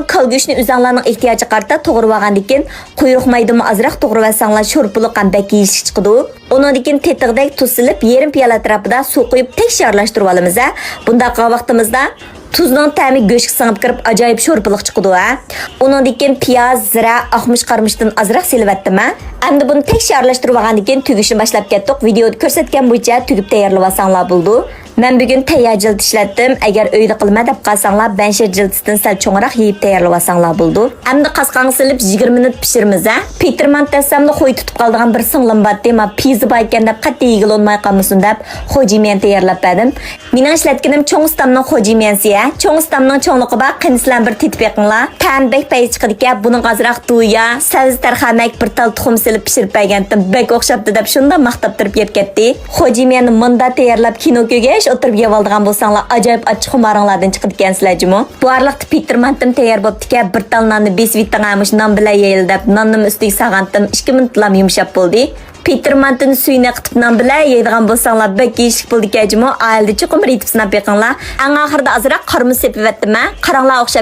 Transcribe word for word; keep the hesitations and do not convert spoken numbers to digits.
كالا گۆشىنى ئۆزۈڭلارنىڭ ئېھتىياجىغا قارىتا توغرىۋالغاندىن كېيىن، قۇيرۇق مايدىمۇ ئازراق توغرىۋالساڭلار، شورپىلىق ھەم بەك يېيىشلىك چىقىدۇ. ئۇنىڭدىن كېيىن تېتىغۇدەك تۇز سېلىپ، يېرىم پىيالە ئەتراپىدا سۇ قۇيۇپ، تەكشى ئارىلاشتۇرۇۋالىمىز ھە. بۇنداق قىلغان ۋاقتىمىزدا تۇزنىڭ تەمى گۆشكە سىڭىپ كىرىپ، ئاجايىپ شورپىلىق چىقىدۇ ھە. ئۇنىڭدىن كېيىن پىياز، زىرە، ئاقمۇچ قارىمۇچتىن ئازراق سېلىۋەتتىم ھە. ئەمدى بۇنى تەكشى ئارىلاشتۇرۇۋالغاندىن كېيىن تۈگۈشنى باشلاپ كەتتۇق. ۋىدېيودا كۆرسەتكەن بويىچە تۈگۈپ تەييارلىۋالساڭلار بولىدۇ. مەن بۈگۈن تەييار جىلتا ئىشلەتتىم. ئەگەر ئۆيدە قىلىمەن دەپ قالساڭلار، بەنشىر جىلتىسىدىن سەل چوڭراق يېيىپ تەييارلىۋالساڭلار بولىدۇ. ئەمدى قاسقانغا سېلىپ يىگىرمە مىنۇت پىشۇرىمىز ھە. پېتىر مانتا دېسەملا خوي تۇتۇپ قالىدىغان بىر سىڭلىم بارتى، ما پىززا باركەن دەپ قەتئىي يېگىلى بولماي قالمىسۇن دەپ، خوجىميەن تەييارلاپ بەردىم. مېنىڭ ئىشلەتكىنىم چوڭ ئۇستامنىڭ خوجىميەنسى ھە. چوڭ ئۇستامنىڭ چوڭلۇقى بار، قېنى سىلەرمۇ بىر تېتىپ بېقىڭلار. تەمى بەك پەيز چىقىدىكەن. بۇنىڭغا ئازراق دۇيا، سەۋزە تەرخەمەك، بىر تال تۇخۇم سېلىپ پىشۇرۇپ بەرگەنتىم. بەك ئوخشاپتۇ دەپ شۇنداق ماختاپ تۇرۇپ يەپ كەتتى. خوجىميەننى مۇنداق تەييارلاپ كىنو كۆرگەچ ئولتۇرۇپ يەۋالىدىغان بولساڭلار، ئاجايىپ ئاچچىق خۇمارىڭلاردىن چىقىدىكەنسىلەر جۇمۇ. بۇ ئارىلىقتا پېتىر مانتىم تەييار بوپتىكەن. بىر تال ناننى بېسىۋېتىڭ ھە، مۇشۇ نان بىلەن يەيلى دەپ ناننىمۇ ئۈستىگە سالغانتىم. ئىككى مىنۇتلام يۇمشاپ بولدى. پېتىر مانتىنى سۈيىنى ئېقىتىپ نان بىلەن يەيدىغان بولساڭلار، بەك يېيىشلىك بولىدىكەن جۇمۇ. ئائىلىدە چوقۇم بىر يېتىپ سىناپ بېقىڭلار. ئەڭ ئاخىرىدا ئازراق قارىمۇچ سېپىۋەتتىم ھە. قاراڭلار ئوخشاپ